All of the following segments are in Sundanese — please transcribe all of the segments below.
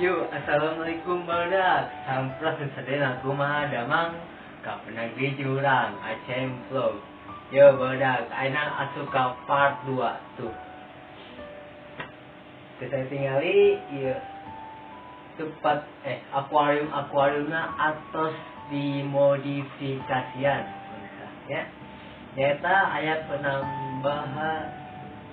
Yuk, assalamualaikum barudak. Sampurasun sadayana, kumaha damang ka penagih jurang Aceng Vlog. Yo barudak, ayeuna asup ka part 2 tuh. Kita tingali ieu tempat akuarium akuariumna atos dimodifikasian ya. Nyata aya penambahan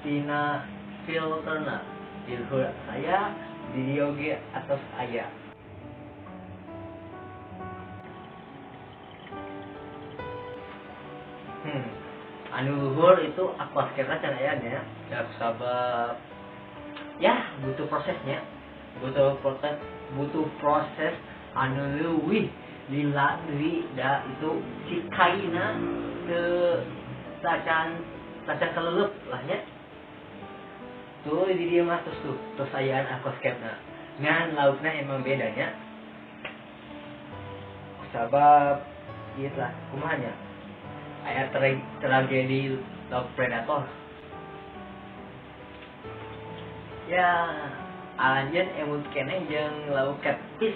tina filterna di luhur aya di dieu ge atos aya. Anu luhur itu aquascape can aya nya. Ya sabab ya butuh prosesnya, butuh proses anu leuwih lila deui da itu si kaina teu tacan kelelep lah nya. Tuh di dieu mah terus tuh terus ayaan aquascape-na. Ngan laukna emang bedanya. Sabab ieu lah kumaha nya? Aya tragedi lauk predator. Ya, alanjeun emut keneh jeung lauk catfish,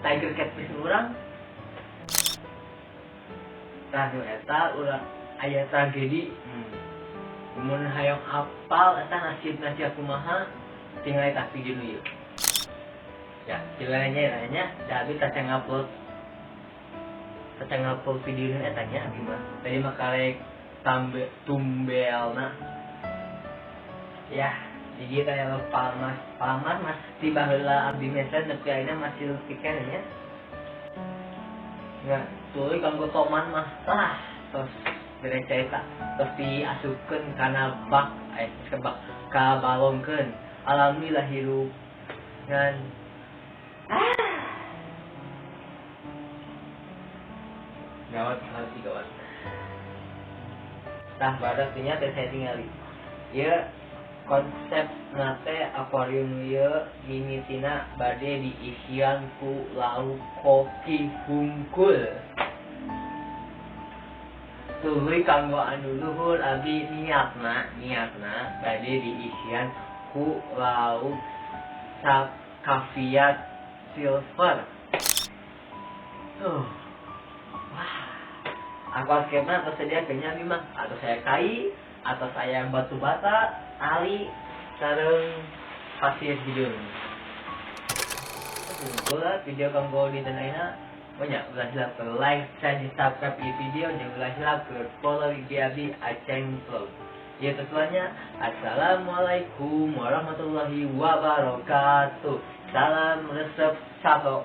tiger catfish urang. Tah nu eta urang aya tragedi. Mun hayang apal eta nasibna sia kumaha, tinggal eta video nu ieu. Ya, tinggal nya da abi tacan ngupload. Tacan ngupload video nu eta nya abi mah. Tadi mah karek tumbelna. Ya, jadi kayak palmas, palmas mas tiba heula abdi meser nepi ayeuna masih leutik keneh nya. Nah, tuluy kanggo toman mah tah tos bere carita tos diasupkeun kana bak, ke bak ka balongkeun. Alhamdulillah hirup ngan gawat hati gawat. Tah badak nya teh saya tingali. Ieu konsep nate akuarium ieu mimitina bade diisian ku lauk koki hungkul. Tuluy kanggo anu luhur abi niatna bade diisian ku lauk kaviar silver. Tuh. Wah. Aquascape-na tersedia kayaknya mah atau saya kai atau saya batu bata, tali, sareng pasir hidung. Bola video kanggo dinten ayeuna banyak ulah hilap ke like, share, subscribe di video, jeung ulah hilap ke follow IG abi Aceng Vlog. Ya tentunya, assalamualaikum warahmatullahi wabarakatuh. Salam resep satu.